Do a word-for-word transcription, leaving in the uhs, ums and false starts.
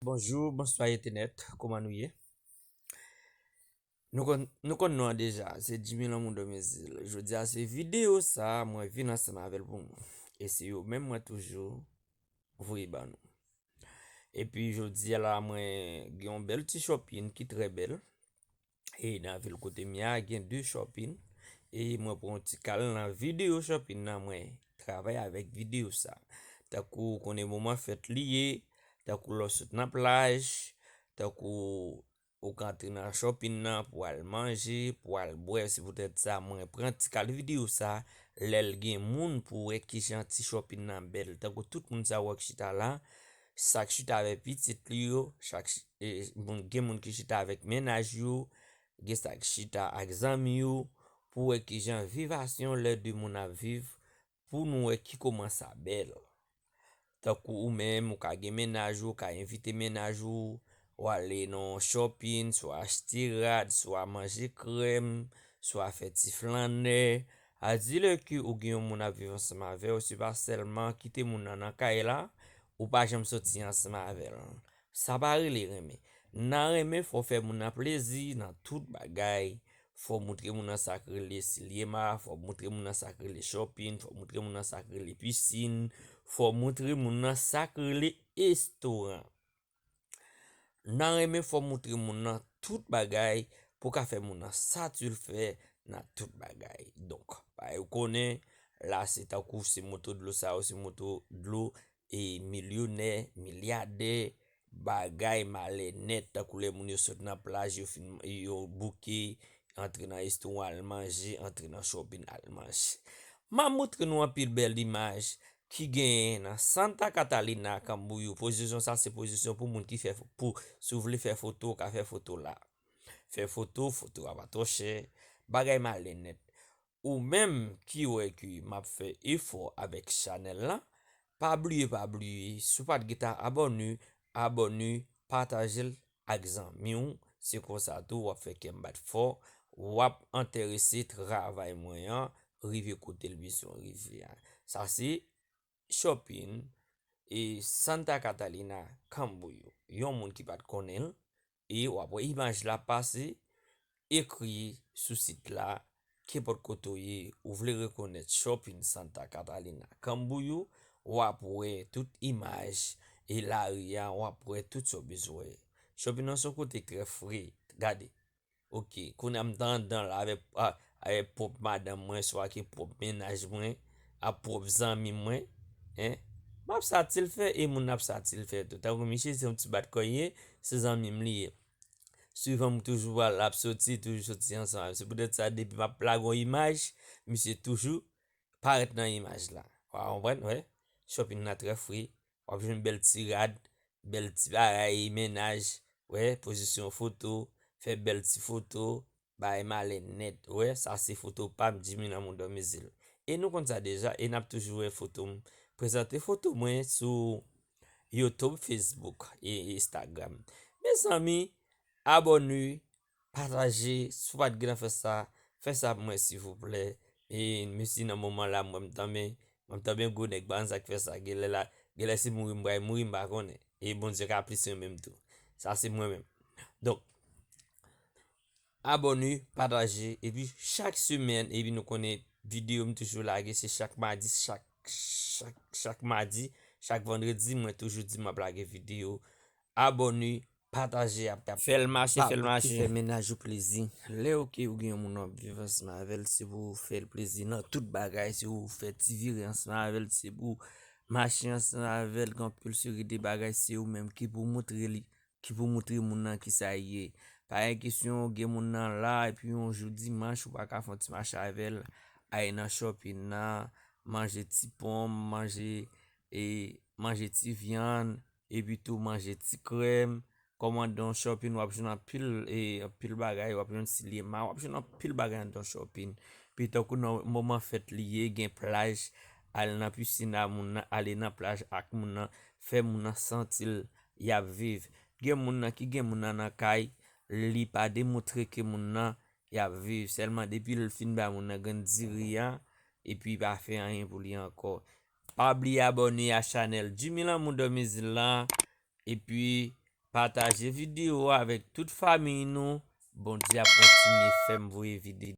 Bonjou, bonswa entènèt, kòman nou ye? Nou konn, nou konn non an deja, se Jimmy Lanmou Domizil. Jodi a se videyo sa a, mwen vin ansanm avè l pou nou. E se yo menm mwen toujou voye ban nou. Epi jodi a la, mwen gen yon bèl ti shopping ki trè bèl. E nan vil kote m ye a, gen de shopping. E mwen pran yon ti kal nan videyo shopping nan, mwen travay avèk videyo sa. Tankou ou konnen moman fèt li ye, tankou lè w sot nan plaj, tankou ou ka antre nan shopping nan pou al manje, pou al bwè. Se poutèt sa mwen pran ti kal videyo sa, lè l gen moun pou wè kijan ti shopping nan bèl. Tankou tout moun sa w wè k chita la, sa k chita avèk pitit li yo, chak ch- e, moun, gen moun ki chita avèk mennaj yo, gen sa k chita ak zanmi yo, pou wè kijan vivasyon lè de moun ap viv, pou nou wè ki kòman sa bèl. Tankou ou menm, ou ka gen mennaj ou, ou ka envite mennaj ou, ou ale nan yon shopping, swa achte rad, swa manje krèm, swa fè ti flannè. A di lè ke ou gen yon moun ap viv ansanm avè w, se pa sèlman kite moun nan nan kay la, ou pa janm soti ansanm avè l. Sa pa rele renmen. Nan renmen, fò w fè moun nan plezi nan tout bagay. Fò w moutre moun nan sa k rele silyema, fò w moutre moun nan sa k rele shopping, fò w moutre moun nan sa k rele pisin, fò w moutre moun nan sa k rele restoran. Nan renmen, fò w moutre moun nan tout bagay pou w ka fè moun nan satisfè nan tout bagay. Donk, bagay ou konnen, la se tankou se moto dlo sa yo, se moto dlo e milyonè, milyadè, bagay malè nèt, tankou lè moun yo sot nan plaj, yo fin, yo bouke, antre nan restoran al manje, antre nan shopping al manje. M ap moutre nou anpil bèl imaj ki genyen nan Santa Catalina, Camboriú. Pozisyon sa se pozisyon pou moun ki fè fo-, pou, si w vle fè foto, w ka fè foto la. Fè foto, foto a pa twò chè, bagay malè nèt. Ou menm ki wè ke m ap fè efò avèk chanèl la, pa bliye, pa bliye, si w pa t gentan abòne, abòne, pataje l ak zanmi w. Se konsa tou w ap fè kè m bat fò, w ap enterese travay mwen an rive kote l bezwen rive a. Sa se shopping e Santa Catalina, Camboriú. Yon moun ki pa t konnen l, e w ap wè imaj la pase, ekri sou sit la, kenpòt kote w ye, ou vle rekonèt shopping Santa Catalina, Camboriú, w ap wè tout imaj, e lari a, w ap wè tout sa w bezwen wè. Shopping nan se yon kote k trè fre, gade. Ok, kounye a m t anndan la avèk, a, avèk pwòp madanm mwen, swa ki pwòp mennaj mwen, ak pwòp zanmi mwen, en. M ap satisfè e moun nan ap satisfè tou. Tankou misye se yon ti bat kò ye, se zanmi m li ye. Swivan m toujou pral, l ap soti, toujou soti ansanm avè m. Se poutèt sa, depi m ap lage yon imaj, misye toujou parèt nan imaj la. W a konprann, wè? Shopping nan trè fre. W ap jwenn bèl ti rad, bèl ti bagay, mennaj, wè, pozisyon foto, fè bèl ti foto, bagay malè nèt, wè, sa se foto pa m, Jimmy Lanmou Domizil. E nou konn sa deja, e n ap toujou wè foto m, prezante foto mwen sou YouTube, Facebook e Instagram. Mezanmi, abòne, pataje, si w pa t gentan fè sa, fè sa pou mwen silvouplè. E mesi nan moman la, mwen m tanmen, mwen m tanmen gwo nèg, pa konn sa k fè sa. Genlè la, genlè se mouri m pral mouri, m pa konnen. E Bondye ka plis renmen m tou. Sa se mwen menm. Donk, abòne, pataje, epi chak semèn, epi nou konnen videyo m toujou lage, se chak madi, chak, chak, chak madi, chak vandredi, mwen toujou di m ap lage videyo. Abòne, pataje, ap, ap fè l mache, fè l mache. Fè mennaj ou plezi. Lè ou ke ou gen yon moun w ap viv ansanm avè l, se pou w fè l plezi nan tout bagay, se pou w fè ti vire ansanm avè l, se pou w mache ansanm avè l, gen anpil seri de bagay, se ou menm ki pou moutre li, ki pou moutre moun nan kisa l ye. Pa gen kesyon gen moun nan la, epi yon jou dimanch, ou pa ka fè yon ti mache avè l, ale nan shopping nan, manje ti ponm, manje, e, manje ti vyann, epi tou manje ti krèm, kòmande yon shopping, w ap jwenn anpil, e, anpil bagay, w ap jwenn silyema, w ap jwenn anpil bagay anndan shopping. Epi tankou nan moman fèt li ye, gen plaj, al nan pisin a moun nan, ale nan plaj ak moun nan, fè moun nan santi l y ap viv. Gen moun nan ki gen moun nan nan kay, li pa demontre ke moun nan y ap viv. Sèlman depi l fin ba moun nan grenn diri a, epi pa fè anyen pou li ankò. Pa bliye abòne a chanèl Jimmy Lanmou Domizil la, epi Pataje videyo a avèk tout fanmi nou. Bondye ap kontinye fè m voye videyo.